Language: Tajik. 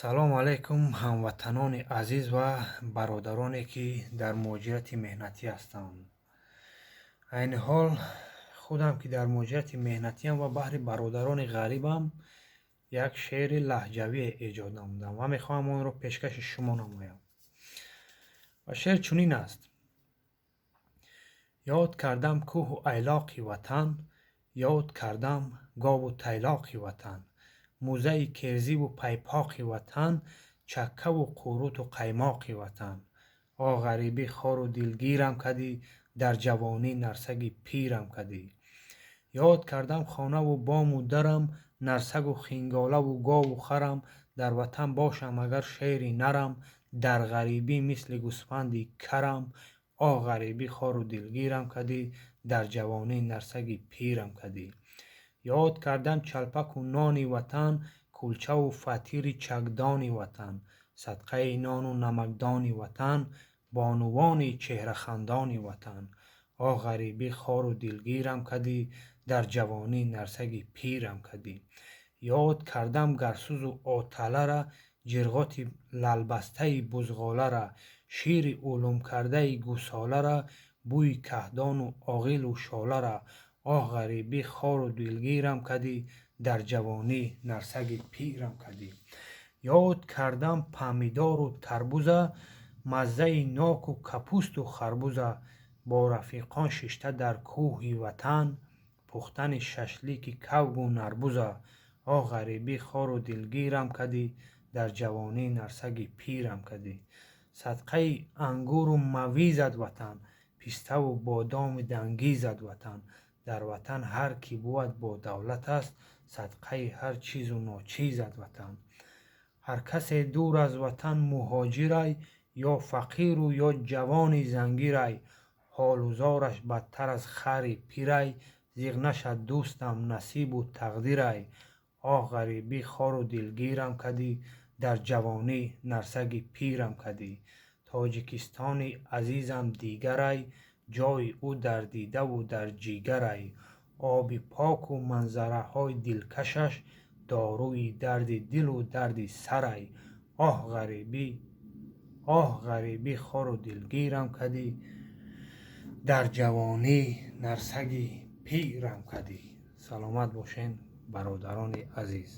Салому алайкум, ҳамватанони азиз ва бародароне, ки дар муҳоҷирати меҳнатӣ ҳастанд. Айни ҳол худам, ки дар муҳоҷирати меҳнатиам, ва баҳри бародарони ғарибам як шеъри лаҳҷавие эҷод намудам ва мехоҳам онро пешкаши шумо намоям. Ва шеър чунин аст: Ёд кардам кӯҳу айлоқи ватан, ёд кардам гову тайлоқи ватан, музаи керзиву пайпоқи ватан, чаккаву қуруту қаймоқи ватан. О ғарибӣ, хору дилгирам кадӣ, дар ҷавонӣ нарсаги пирам кадӣ. Ёд кардам хонаву бому дарам, нарсагу хинголаву гову харам. Дар ватан бошам агар шери нарам, дар ғарибӣ мисли гӯсфанди карам. О ғарибӣ, хору дилгирам кадӣ, дар ҷавонӣ нарсаги пирам кадӣ. Ёд кардам чалпаку нони ватан, кулчаву фатири чакдони ватан, садқаи нону намакдони ватан, бонувони чеҳрахандони ватан. О ғарибӣ, хору дилгирам кадӣ, дар ҷавонӣ нарсаги пирам кадӣ. Ёд кардам гарсузу оталара, ҷирғоти лалбастаи бузғолара, шири улумкардаи гусолара, бӯи каҳдону оғилу шолара. Оҳ ғарибӣ, хору дилгирам кадӣ, дар ҷавонӣ нарсаги пирам кадӣ. Ёд кардам памидору тарбуза, маззаи ноку капусту харбуза, бо рафиқон шишта дар кӯҳи ватан, пухтани шашлики кавгу нарбуза. Оҳ ғарибӣ, хору дилгирам кадӣ, дар ҷавонӣ нарсаги пирам кадӣ. Садқаи ангуру мавизат ватан, пиставу бодоми дангизат ватан. Дар ватан ҳар кӣ бувад бо давлат аст, садқаи ҳар чизу ночизат ватан. Ҳар касе дур аз ватан муҳоҷирай, ё фақиру ё ҷавони зангирай, ҳолу зораш бадтар аз хари пирай, зиғ нашад дӯстам, насибу тақдирай. Оҳ ғарибӣ, хору дилгирам кадӣ, дар ҷавонӣ нарсаги пирам кадӣ. Тоҷикистони азизам дигарай, ҷои ӯ дар дидаву дар ҷигарай. Оби поку манзараҳои дилкашаш доруи дарди дилу дарди сарай. Оҳ ғарибӣ, оҳ ғарибӣ, хору дилгирам кадӣ, дар ҷавонӣ нарсаги пирам кадӣ. Саломат бошен, бародарони азиз.